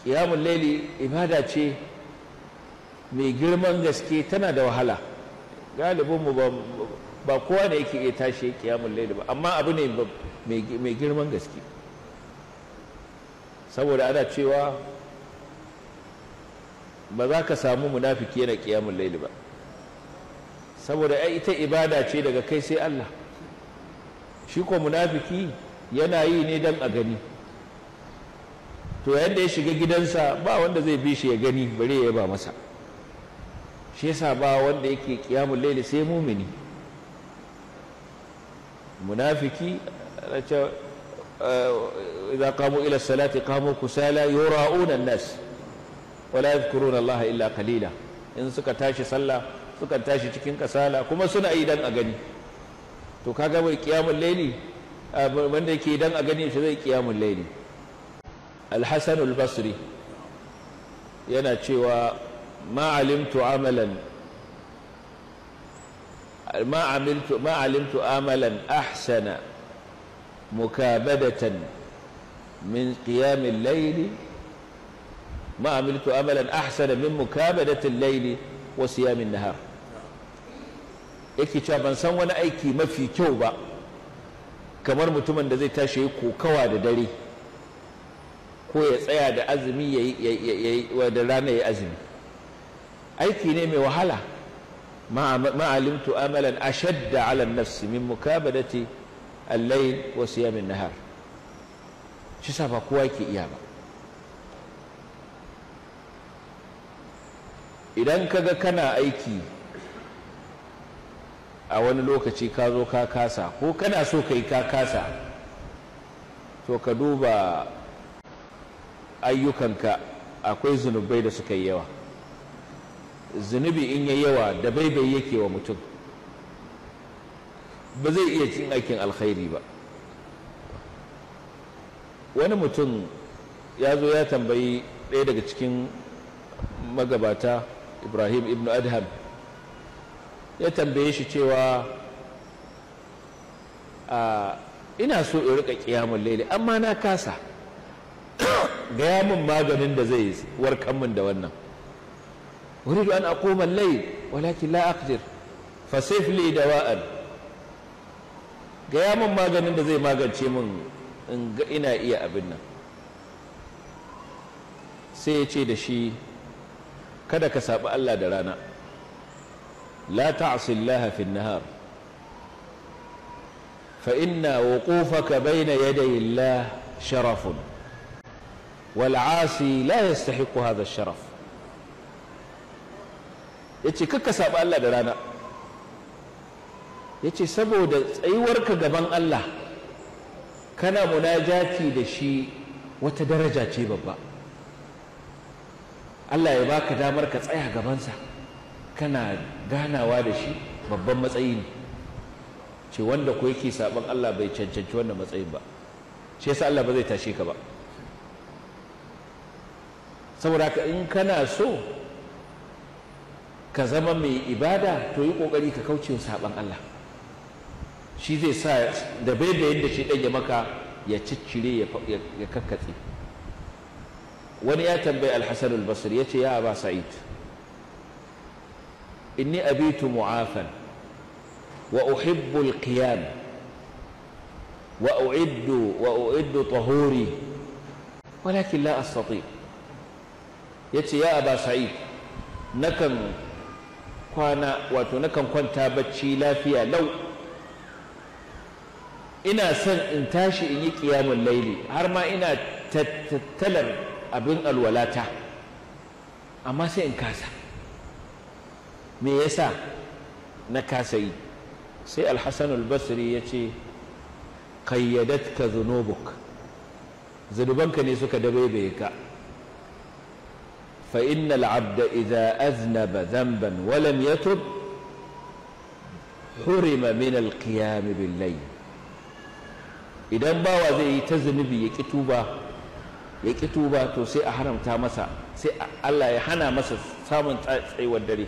Qiyamul laili ibada ce mai girman gaske, tana da wahala. Galibin mu ba kowa ne yake iya tashi qiyamul laili ba, amma abu ne mai girman gaske. Saboda ana cewa ba za ka samu munafiki yana qiyamul laili ba, saboda ai ita ibada ce daga kai sai Allah. Shi ko munafiki yana yi ne don a gani. To yadda ya shiga gidansa ba wanda zai bi shi ya gani bare ya ba masa. Shi yasa ba wanda yake qiyamul layli sai mumini. Munafiki idza qamu ila salati qamu kusala yura'una an-nas wa la yadhkuruna Allah illa qalila. In suka tashi sallah suka tashi cikin kasala kuma suna yi dan a gani. To kaga mai qiyamul layli wanda yake dan a gani shi zai qiyamul layli. Al-Hasan al-Basri yana cewa ma alimtu amalan ma alimtu amalan ahsana mukabadatan min qiyam al-layli ma amiltu amalan ahsana min mukabadati al-layli wa siyam an-nahar. Yake cewa ban san wani aiki mafi kyau ba kamar mutumin da zai tashi yi kokawa da dare ko ya tsaya da azumi yayi da rana yayi azumi. Aiki ne mai wahala. Ma alimtu amalan ashadda ala an-nafs min mukabadati al-layl wa siyam an-nahar. Shi sa ba kowa yake iya ba. Idan kaga kana aiki a wani lokaci ka zo ka kasa ko kana so kai ka kasa, to ka duba ayyukanka, akwai zunubai da suka yi yawa. Zunubi in yayi yawa da baibai yake wa mutum, ba zai iya cin aikin alkhairi ba. Wani mutum ya zo ya tambayi ɗaya daga cikin magabata, Ibrahim ibn Adham, ya tambaye shi cewa ina so in rika qiyamul layli amma na kasa, gaya min maganin da zai warkar min da wannan. Uridu an aquma al-layl walakin la aqdir fasif li dawa'an. Gaya min maganin da zai magance min in ga ina iya abin nan. Sai ya ce da shi, kada ka saɓi Allah da rana. La ta'si Allah fi an-nahar fa inna wuqufaka bayna yaday Allah sharafun wal 'asi la yastahiqu hadha ash-sharaf. Yace kakka saɓi Allah da rana. Yace saboda tsayuwarka gaban Allah kana munajati da shi wata daraja ce babba. Allah ya baka damar ka tsaya gabansa kana ganawa da shi, babban matsayi ne. Ce wanda ko yake saban Allah bai cancanci wannan matsayin ba, shi yasa Allah ba zai tashe ka ba. Saboda ka in kana so ka zama mai ibada to yi kokari ka kauce wa saban Allah. Shi zai sa da baibayin da shi dan ya maka ya ciccire ya kakkatse. Wani ya tambayi Al-Hasan al-Basri yace ya Aba Sa'id, inni abitu mu'afan wa uhibbu al-qiyam wa u'iddu tahuri walakin la astati. Yace ya Aba Sa'id, nakan kwana wato nakan kwanta bacci lafiya lau, ina son in tashi in yi qiyamul laili har ma ina tattalar abin alwalata, amma sai in kasa. Me yasa na kasa yi? Sai Al-Hasan al-Basri yace qayyadatka dhunubuk, zunubanka ne suka dabaibaye ka. Fa innal abda idha aznaba dhanban wa lam yatub hurima min al-qiyam bil-layl. Idan bawa zai yi ta zunubi ya ki tuba, to sai a haramta masa, sai Allah ya hana masa samun tsayuwar dare.